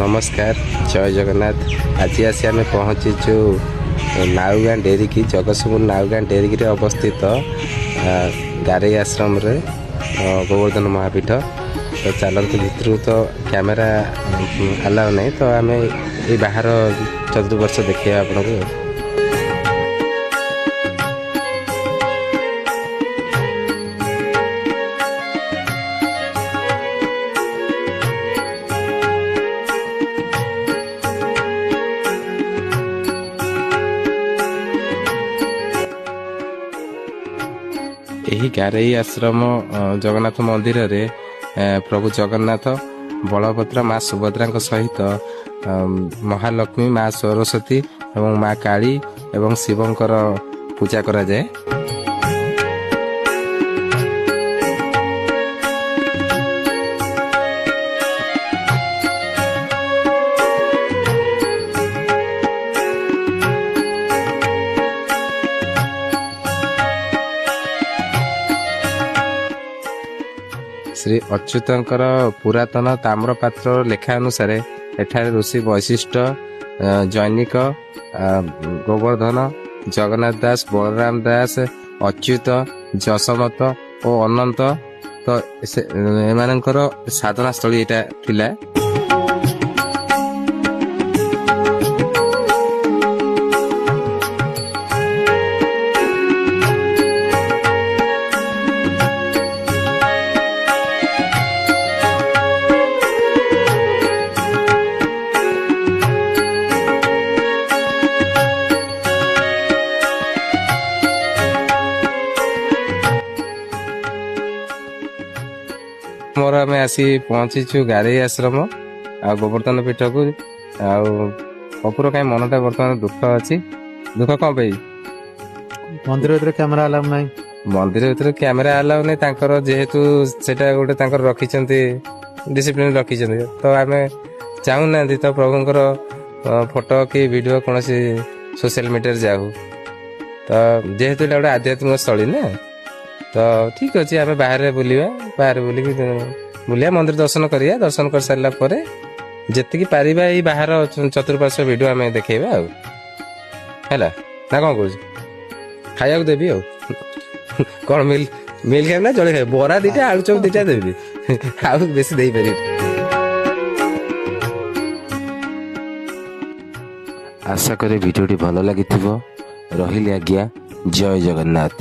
ନମସ୍କାର, ଜୟ ଜଗନ୍ନାଥ। ଆଜି ଆସି ଆମେ ପହଞ୍ଚିଛୁ ନାଉଗାଁ ଡେରିକି, ଜଗତସିଂହପୁର ନାଉଗାଁ ଡେରିକିରେ ଅବସ୍ଥିତ ଗାରେଇ ଆଶ୍ରମରେ ଗୋବର୍ଦ୍ଧନ ମହାପୀଠ। ତ ଚାଲନ୍ତୁ, ଭିତରକୁ ତ କ୍ୟାମେରା ଆଲାଉ ନାହିଁ, ତ ଆମେ ଏଇ ବାହାର ଚତୁଃପାର୍ଶ୍ୱ ଦେଖେଇବା ଆପଣଙ୍କୁ। ଏହି ଗାରେଇ ଆଶ୍ରମ ଜଗନ୍ନାଥ ମନ୍ଦିରରେ ପ୍ରଭୁ ଜଗନ୍ନାଥ, ବଳଭଦ୍ର, ମା ସୁଭଦ୍ରାଙ୍କ ସହିତ ମହାଲକ୍ଷ୍ମୀ, ମା ସରସ୍ୱତୀ ଏବଂ ମା କାଳୀ ଏବଂ ଶିବଙ୍କର ପୂଜା କରାଯାଏ। ଶ୍ରୀ ଅଚ୍ୟୁତଙ୍କର ପୁରାତନ ତାମ୍ରପାତ୍ର ଲେଖା ଅନୁସାରେ ଏଠାରେ ଋଷି ବୈଶିଷ୍ଠ, ଜୈନିକ, ଗୋବର୍ଦ୍ଧନ, ଜଗନ୍ନାଥ ଦାସ, ବଳରାମ ଦାସ, ଅଚ୍ୟୁତ, ଯଶମତ ଓ ଅନନ୍ତ, ତ ଏମାନଙ୍କର ସାଧନା ସ୍ଥଳୀ ଏଇଟା ଥିଲା। ମୋର ଆମେ ଆସି ପହଞ୍ଚିଛୁ ଗାରେଇ ଆଶ୍ରମ ଆଉ ଗୋବର୍ଦ୍ଧନ ପୀଠକୁ। ଆଉ କପୁର କାହିଁ ମନଟା ବର୍ତ୍ତମାନ ଦୁଃଖ ଅଛି। ଦୁଃଖ କଣ ପାଇଁ? ମନ୍ଦିର ଭିତରେ କ୍ୟାମେରା ଆଲାଉ ନାହିଁ। ମନ୍ଦିର ଭିତରେ କ୍ୟାମେରା ଆଲାଉ ନାହିଁ, ତାଙ୍କର ଯେହେତୁ ସେଟା ଗୋଟେ ତାଙ୍କର ରଖିଛନ୍ତି, ଡିସିପ୍ଲିନ ରଖିଛନ୍ତି, ତ ଆମେ ଚାହୁଁନାହାନ୍ତି ତ ପ୍ରଭୁଙ୍କର ଫଟୋ କି ଭିଡ଼ିଓ କୌଣସି ସୋସିଆଲ ମିଡ଼ିଆରେ ଯାଉ। ତ ଯେହେତୁ ଏଇଟା ଗୋଟେ ଆଧ୍ୟାତ୍ମିକ ସ୍ଥଳୀ ନା, ତ ଠିକ ଅଛି, ଆମେ ବାହାରେ ବୁଲିବା, ବାହାରେ ବୁଲିକି ବୁଲିବା, ମନ୍ଦିର ଦର୍ଶନ କରିବା। ଦର୍ଶନ କରିସାରିଲା ପରେ ଯେତିକି ପାରିବା ଏଇ ବାହାର ଚତୁଃପାର୍ଶ୍ୱ ଭିଡ଼ିଓ ଆମେ ଦେଖେଇବା ଆଉ, ହେଲା ନା କଣ କହୁଛୁ? ଖାଇବାକୁ ଦେବି ଆଉ କଣ, ମିଲ୍ ମିଲ୍ ଖାଇବି ନା ଜଳି ଖାଇବି? ବରା ଦିଟା, ଆଳୁଚପ ଦିଟା ଦେବି, ଆଉ ବେଶୀ ଦେଇପାରିବି। ଆଶା କରେ ଭିଡ଼ିଓଟି ଭଲ ଲାଗିଥିବ। ରହିଲି ଆଜ୍ଞା, ଜୟ ଜଗନ୍ନାଥ।